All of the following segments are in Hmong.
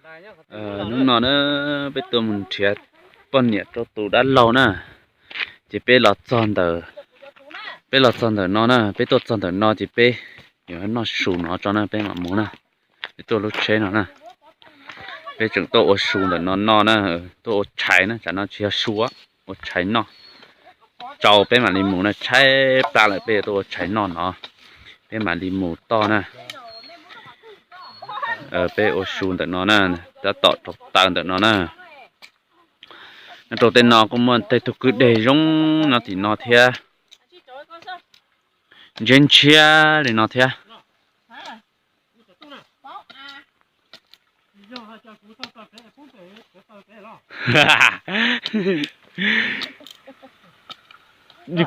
Hnub no na, peb tuaj mus nrhiav poj niam rau tus dab laug na, ces peb los txog ntawm, peb los txog ntawm no na, peb tuaj txog ntawm no ces peb yuav noj su no tso na, peb mam mus na. Peb tuaj lub tsheb no na, peb tseem tuaj ua su ntawm no noj na, tuaj ua tshais na, tsam no tsis yog su, ua tshais noj. Tsau peb mam li mus na, tshaib plab lawm peb yuav tuaj ua tshais noj no, peb mam li mus toj na. Peb ua su ntawm no na, tab tom rauv taws ntawm no na. Nyob rau tej no kuj muaj tej tug kwj deg zoo nyob tim no thiab, ntshiab ntshiab li no thiab.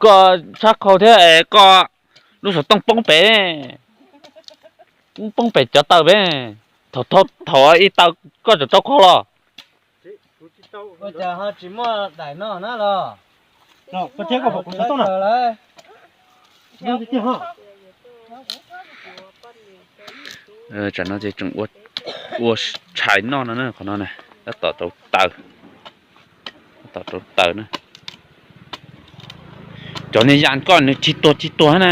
Koj sab khau thiab es koj lub xov tooj poob pem, poob pem cov taws pem, thaum ib taw koj tseem rau khau los. Tsam no ces tseem ua tshais noj no na, qhov no na, tab tom rauv taws, tab tom rauv taws na. Cov niag yam koj nws tsis tuag tsis tuag na.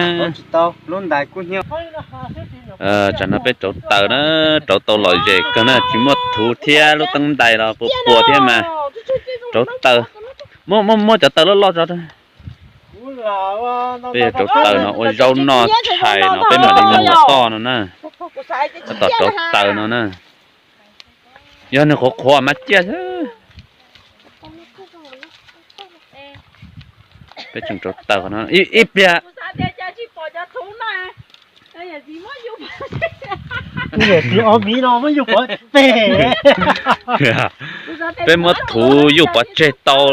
Tsam no peb rauv taws na, rauv tau lom zem kawg na, tsis muaj thuv thiab lub teeb ntais los puas puas thiab mas. Rauv taws, muab muab cov taws loj loj tso. Peb rauv taws no ua zaub noj tshais no peb mam li mus toj no na. Tab tom rauv taws no na. Yog nws qhuav qhuav mas ciaj xwb. Peb tseem rauv taws no ib pliag. Txiv ob miv no muab yug pov tseg. Peb muab thuv yug pov tseg tau,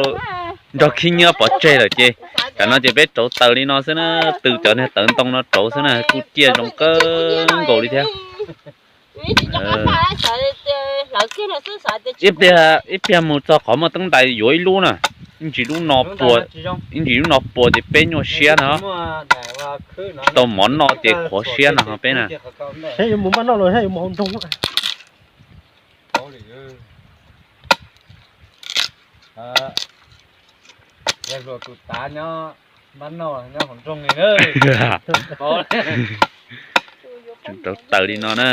nrog khib nyiab pov tseg lawm ces, tam no ces peb rauv taws li no xwb na, tw cov niag tawv ntoo no rauv xwb na, kuj ciaj zoo kawg nkaus li thiab. Ib pliag mus txog qhov muaj teeb ntais yuav ib lub na, ib ntsis lub no puas, ib ntsis lub no puas ces peb nyuaj siab no. Tsis tau mov noj ces qhuav siab no peb na. Rauv taws li no na.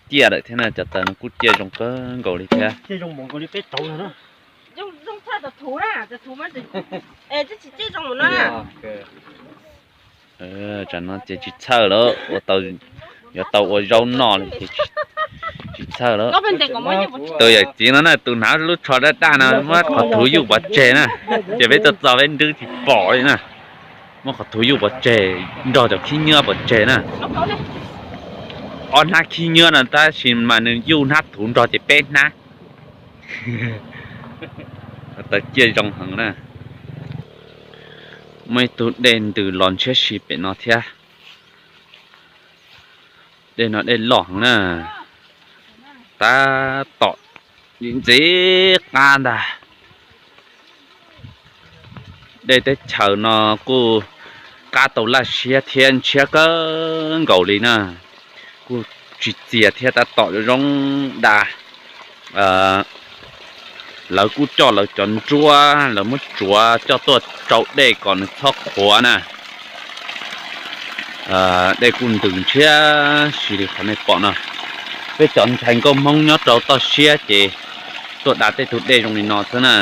Ciaj lawm thiab na, cov taws no kuj ciaj zoo kawg nkaus li thiab. Tam no ces tsis txhawj lawm, yuav tau ua zaub noj li ces tsis txhawj lawm. Tus yawm txiv no na, tus hnav lub tsho daj daj no muab qhov thuv yuj pov tseg na, ces peb tuaj txog peb nrwb tsis pom li na. Muab qhov thuv yuj pov tseg, nrog cov khib nyiab pov tseg na. Ob hnab khib nyiab no tab sis mas nws yuj hnab thuv nrog ces peb hnab. Taws ciaj zoo heev na. Muaj ib tug dej ntws los ntshiab si pem no thiab. Dej no dej loj heev na, tab tom ntxim qab ntag. Dej teb chaws no kuj qab tau laj siab thiab ntshiab kawg nkaus li na, kuj tsis txias thiab tab tom zoo da. Lawv kuj coj lawv cov nruab, lawv muab tsuav coj tuaj rau dej kom nws txhob qhuav na. Dej kuj ntws ntshiab si li qhov nej pom no. Peb cov ntxhais nkauj Hmoob nyob rau toj siab ces tuaj da tej tug dej zoo li no xwb na.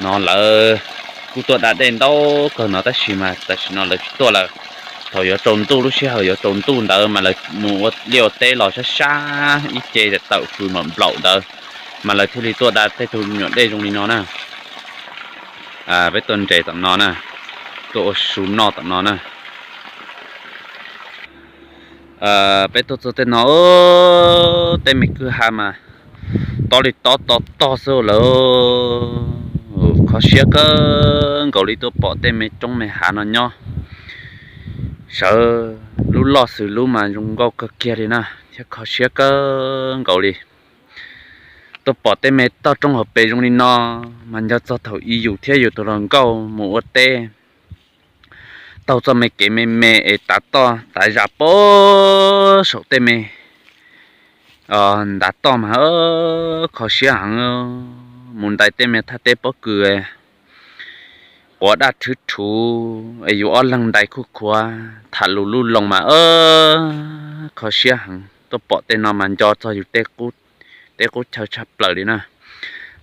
No lawv kuj tuaj da dej ntau kawg no tab sis mas tam sim no lawv tsis tuaj lawm. Thaum yuav tsaus ntuj, lub sij hawm yuav tsaus ntuj ntawd mas lawv mus ua liaj ua teb los sab sab ib ce tawm fws mam nplaum ntawd, mas lawv thiaj li tuaj da tej tug nyuam dej zoo li no na. Peb tuaj nres tom no na, tuaj ua su noj tom no na. Peb tuaj txog tej no, tej me kwj ha mas tob li tob to tog xwb lawm. Kho siab kawg nkaus li tuaj pom tej me roob me hav no nyob. Sawv lub loj xws lub mas zoo nkauj kawg kiag li na, thiab kho siab kawg nkaus li. Tuaj pom tej me toj roob hauv pes zoo li no, mas nco txog thaum ub yus thiab yus tus hluas nkauj mus ua teb, taug txoj me kev me me es tav toj tav zaj pem saum tej me ntav toj mas kho siab heev. Mus ntais tej me thaj teb pob kws quav daj rhwv rhuv es yus ob leeg ntais khuj khuav tham lus lub loo mas kho siab heev. Tuaj pom tej no mas nco txog yus tej qub chaw tshaj plaws li na.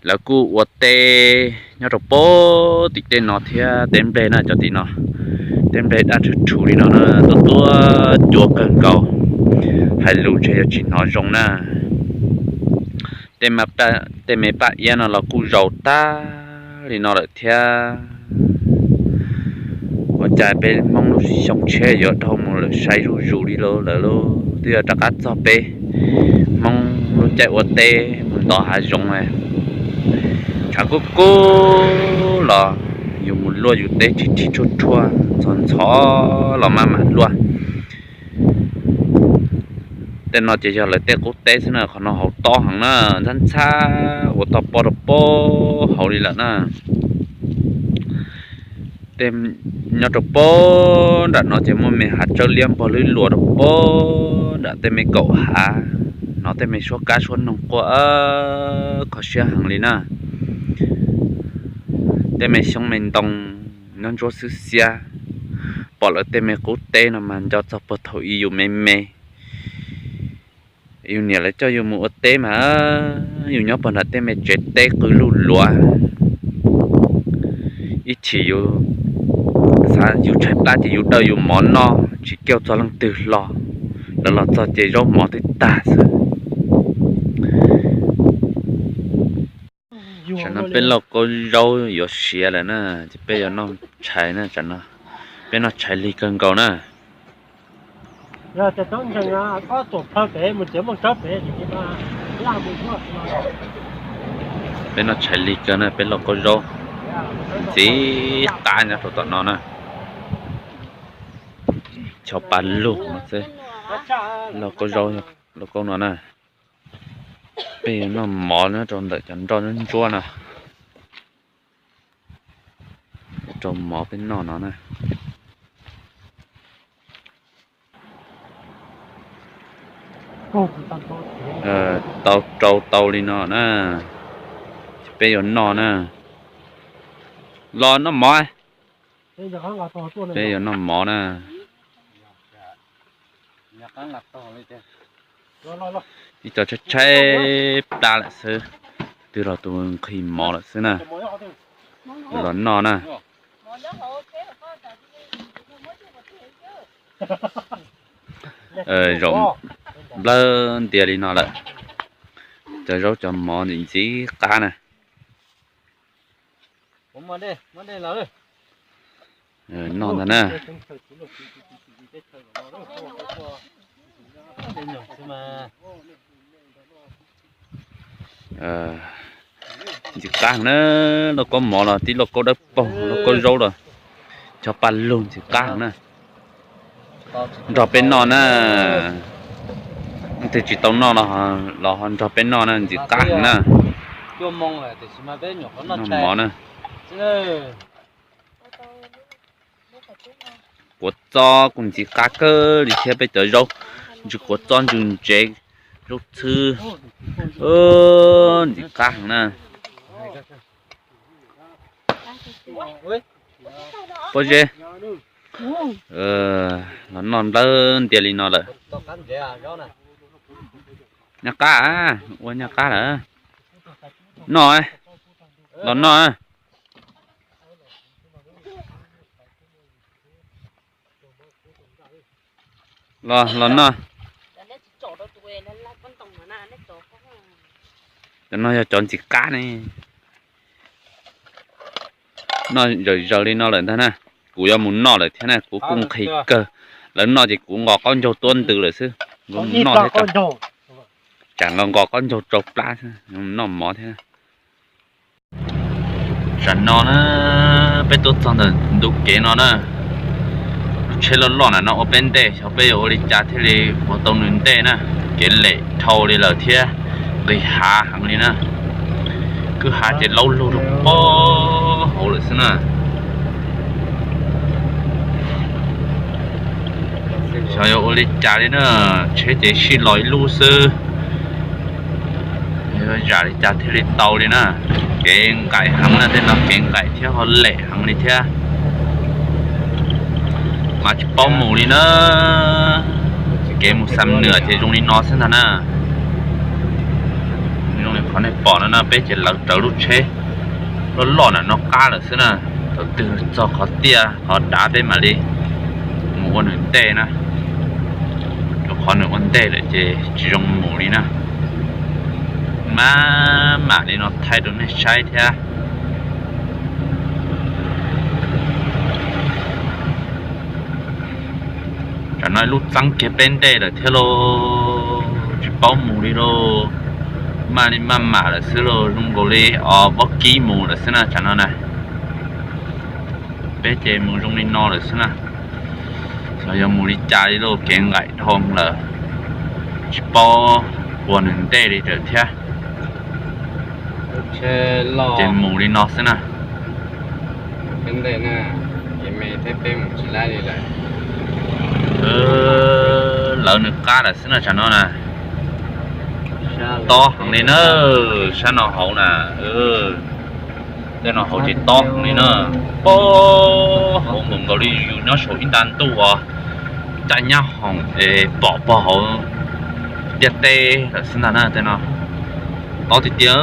Lawv kuj ua teb nyob rau pem tim tej no thiab, teb nplej na cov tim no. Teb nplej daj rhwv rhuv li no na, tuaj tuaj cua kawg nkaus, hais lus ntshe yuav tsis hnov zoo na. Tej me paj iab no los kuj zaus tag li no lawm thiab. Ua cas peb Hmoob lub xyoo tshiab yuav dhau mus lawm sai zuj zus li lawm lauj. Twb yuav rov qab txog peb Hmoob lub caij ua teb mus ntov hav zoov, tshav kub kub los yus mus luaj yus teb tsis rhij rhuaj rhuaj, ntxhov ntxhov los maj mam luaj. Tej no ces yog lawv tej qub teb xwb na, qhov no hauv tob heev na, ntxhab ntxhab ua toj pob rau pem hauv li lawm na. Nyob rau pem nram no ces muaj me hav tsawb liab npog lwb luas rau pem nram tej me kaum hav, hnov tej me suab kab suab noog quaj kho siab heev li na. Tej me xyoob me ntoo nyob ntsuab xwb xiab, pom lawv tej me qub teb no mas nco txog puag thaum ub yus me me, yus niam lawv coj yus mus ua teb mas yus nyob puag nram tej me tsev teb qw luj luav. Ib chim yus xav yus tshaib plab ces yus dawj yus mov noj tsis kiag txog leej twg hlo, lawv los txog ces zaub mov twb tag xwb. Tsam no peb lauj kaub zaub yuav siav lawm na, ces peb yuav noj tshais na tsam no. Peb noj tshais lig kawg nkaus na. Peb noj tshais lig kawg na, peb lauj kaub zaub ntxim qab nyob rau tom no na. Cov pa lug no xwb, lauj kaub zaub, lauj kaub no na. Peb yuav noj mov nyob rau ntawm cov nroj ntsuab ntsuab no. Rau mov peb noj no na. Tau rau tau li no na, ces peb yuav noj na. Los noj mov. Peb yuav noj mov na. Ib co tshaib tshaib plab lawm xwb, twb los tus nqhis mov lawm xwb na. Los noj na. Zaum nplawg ntias li no lawm. Cov zaub cov mov ntxim ntxim qab na. Noj ntag na. Ntxim qab heev na, lauj kaub mov los tib lauj kaub dawb paug, lauj kaub zaub los cov pa lug ntxim qab heev na. Nrog peb noj na. Leej twg tsis tau noj los ho nrog peb noj na, ntxim qab heev na. Noj mov na. Quav txob kuj ntxim qab kawg li thiab, peb cov zaub ntsw quav txob ntsw ntsev, zaub txhwb, ntxim qab heev na. Pob zeb, los noj nplawg ntias li no lawm. Nyaj qab, ua nyaj qab lawm. Noj, los noj. Los, los noj. Cov no yog cov ntxim qab ne. Noj zawm zaws li no lawm ntag na. Kuv yuav mus noj lawm thiab na, kuv kuj nqhis kawg. Lawv noj ces kuv nqos qaub ncaug tuab ntws lawm xwb. Noj thiab, tsam nqos nqos qaub ncaug tsau plab xwb, noj mov thiab. Tsam no na, peb tuaj txog ntawm ntu kev no na, lub tsheb loj loj na no ua peb ntej, xyov peb yuav ua li cas thiaj li ua tau nws ntej na. Kev lem dhau li lawm thiab nqis hav heev li na. Kwj ha ces laub lug rau pob hauv lawm xwb na. Xyov yuav ua li cas li na, tsheb ces sij los ib lub xwb, zam li cas thiaj li tau li na. Kev nqaim heev na, tej no kev nqaim thiab ho lem heev li thiab. Mas tsis paub mus li na. Kev mus Xam Nwm ces zoo li no xwb ntag na. Zoo li qhov nej pom no na, peb ces lawv rawv lub tsheb loj loj na no qab lawm xwb na. Thaum twg txog qhov tiaj qhov dav peb mam li mus ua nws ntej na. Rau qhov nws ua ntej lawm ces tsis zoo mus li na. Maj mam li no thaij rau nej saib thiab. Tsam no lub txeeb kiag peb ntej lawm thiab lauj, tsis paub mus li lauj. Maj li maj mam lawm xwb lauj, zoo nkaus li os pob kib mus lawm xwb na tsam no na. Peb ces mus zoo li no lawm xwb na. Xyov yuav mus li cas li lauj, kev nqaim dhau lawm, tsis paub ua nws ntej li lawm thiab. Ces mus li no xwb na. Lawv nws qab lawm xwb na tsam no na. Tob heev li na, sab no hauv na. Tej no hauv ces tob heev li na. Pob hauv nkaus nkaus li yus nyob saum ib nta ntuj os, caj nyab hoom es pom pog hauv ntiaj teb lawm xwb ntag na tej no. Tob tiag tiag,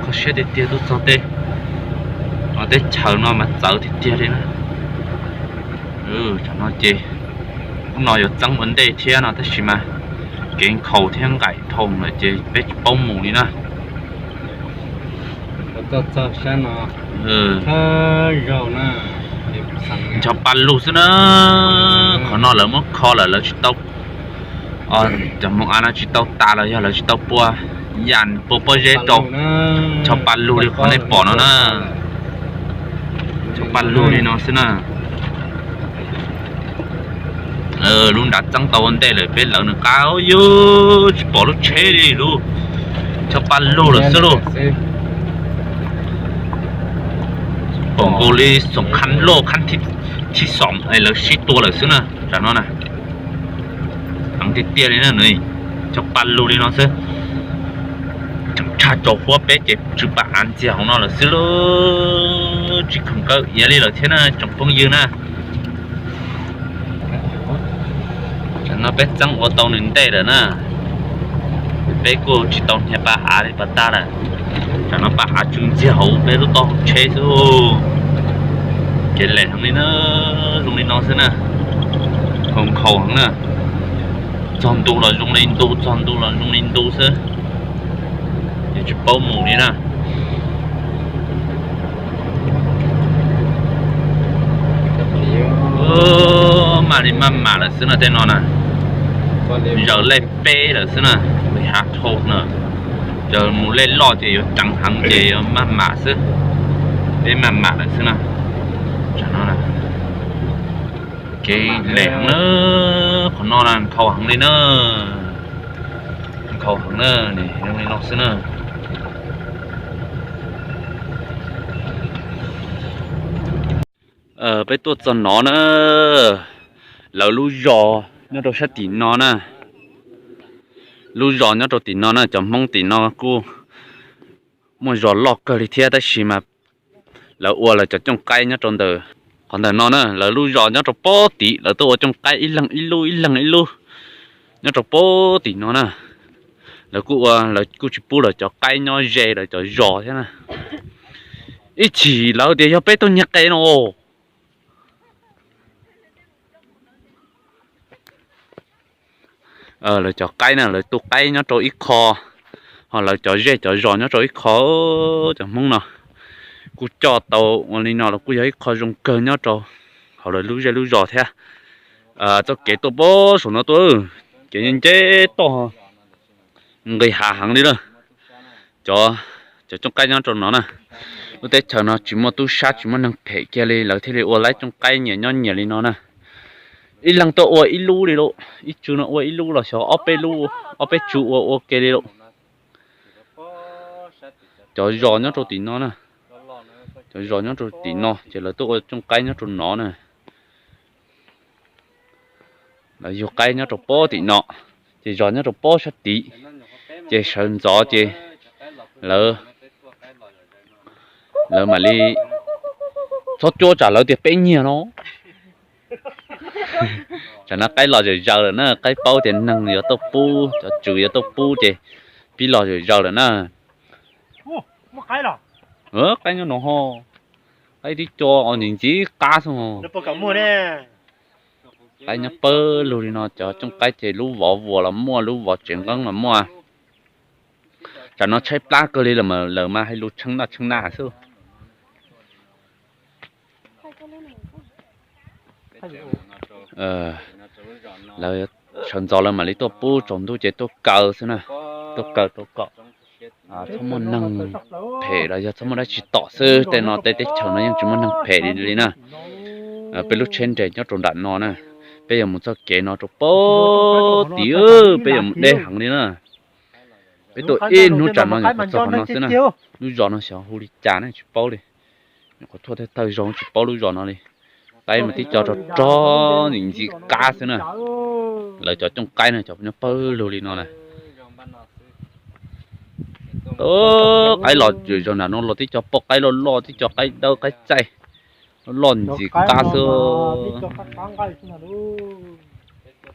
kho siab tiag tiag tuaj txog tej teb chaws no mas txawv tiag tiag li na. Tsam no ces hnub no yuav txeeb ua ntej thiab no tab sis mas kev nkhaus thiab nqaim dhau lawm ces peb tsis paub mus li na. Ncho pa lug xwb na. Qhov no lawv muab kho lawm lawv tsis tau, cov Hmoob Av no tsis tau tas los yog lawv tsis tau pua yas pua pob zeb rau. Ncho pa lug li qhov nej pom no na. Ncho pa lug li no xwb na. Lub nrad txeeb tau ua ntej lawm peb lawv nws qab, yus tsis pom lub tsheb li lauj. Ncho pa lug lawm xwb lauj. Pom nkaus li xoom khab loj khab thib xoom es lawv sib tua lawm xwb na tsam no na. Heev tiag tiag li na, nws ncho pa lug li no xwb. Tseem tshaj tsaus huab peb ces tsw pa av ntxiag hauv no lawm xwb lauj. Tsis khoom kaw iav li lawm thiab na tsoom phooj ywg na. Tsam no peb txeeb ua tau nws ntej lawm na. Peb kuj tsis tau hnia pa av li pas tag lawm. Tsam no pa av tsw ntxiag hauv peb lub taub hau tsheb xwb. Kev lem heev li na, zoo li no xwb na. Nkhaus nkhaus heev na. Txog ntu los zoo li ntu, txog ntu los zoo li ntu xwb. Yeej tsis paub mus li na. Maj li maj mam lawm xwb na tej no na. Zaws lej peb lawm xwb na. Nqis hav dhau na. Zaws mus lej loj ces yuav ceev heev ces yuav maj mam xwb. Peb maj mam lawm xwb na. Kev lem heev na. Qhov no na nkhaus heev li na. Nkhaus heev na, zoo li no xwb na. Peb tuaj txog no na, lawv lub zos nyob rau sab tim no na. Lub zos nyob rau tim no na, cov Hmoob tim no kuj muaj zos loj kawg li thiab tab sis mas lawv ua lawv cov cooj qaib nyob rau ntawm qhov ntawm no na. Lawv lub zos nyob rau pob tim, lawv tuaj ua cooj qaib ib leeg ib lub ib leeg ib lub nyob rau pob tim no na. Lawv kuj ua, lawv kuj tsis pub lawv cov qaib nyob ze lawv cov zos thiab na. Ib chim lawv tias yog peb tuaj nyiag qe no. Lawv cov qaib na, lawv tu qaib nyob rau ib qho, ho lawv cov zej cov zos nyob rau ib qho. Cov Hmoob no kuj coj tau ua li no los kuj yog ib qho zoo kawg nyob rau hauv lawv lub zej lub zos thiab. Txoj kev tuaj pob saum no tuaj, kev nce toj, nqis hav heev li lawm. Cov, cov cooj qaib nyob rau no na, lub teb chaws no tsis muaj tub sab tsis muaj neeg phem kiag li lawv thiaj li ua laib cooj qaib nyias nyob nyias li no na. Ib leeg tuaj ua ib lub li lauj, ib tsu no ua ib lub los xyov ob peb lub, ob peb tsu ua ua ke li lauj. Cov zos nyob rau tim no na, cov zos nyob rau tim no ces lawv tuaj ua cooj qaib nyob rau no na. Lawv yug qaib nyob rau pob tim no, ces zos nyob rau pob sab tid, ces sawv ntxov ces lawv, lawv mam li txhob cuab tsam lawv tias peb nyiag no. Tsam no qaib los zawm zaws lawm na, qaib paub tias neeg yuav tuaj pub, cov tswv yuav tuaj pub ces pib los zawm zaws lawm na. Qaib nyob no ho, qaib tib co os, ntxim ntxim qab xwb. Qaib nyob pawg lug li no, cov cooj qaib ces lub vov vuas los muaj, lub vov tsev nqeeb los muaj. Tsam no tshaib plab kawg li lawm mas hais lus tsheej naj tsheej naj xwb. Lawv sawv ntxov lawv mam li tuaj pub, tsaus ntuj ces tuaj kaw xwb na, tuaj kaw rau kom txhob muaj neeg phem los yog txhob muaj dab tsi tom xwb. Tej no tej teb chaws no yeej tsis muaj neeg phem li li na. Peb lub tsheb nres nyob rau nram no na, peb yuav mus txoj kev no rau pob tid, peb yuav mus deb heev li na. Peb tuaj ib hnub tsam no nyuam qhuav txog qhov no xwb na. Lub zos no xyov hu li cas ne tsis paub li. Nyuam qhuav tuaj thawj thawj zaug tsis paub lub zos no li. Qaib mas tib co rog rog ntxim ntxim qab xwb na. Lawv cov cooj qaib no cov nyob pawg lug li no na. Qaib los zaum nram no los tib co poj qaib loj loj, tib co qaib dawb qaib txaij loj loj ntxim qab xwb.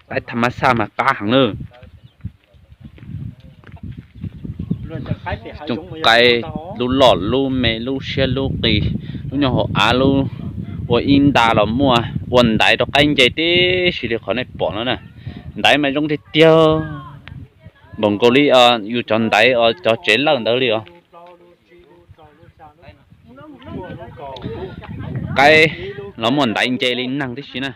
Qaib tham mas xaj mas qab heev na. Cooj qaib lub loj lub me, lub siab lub qis, lub nyob hauv av lub, ua ib nta los muaj, ua ntaiv rau qaib nce tib si li qhov nej pom no na. Ntaiv mas zoo tiag tiag, npaum nkaus li yus cov ntaiv cov tsev lawj ntawd li os. Qaib los muaj ntaiv nce li neeg tib si na.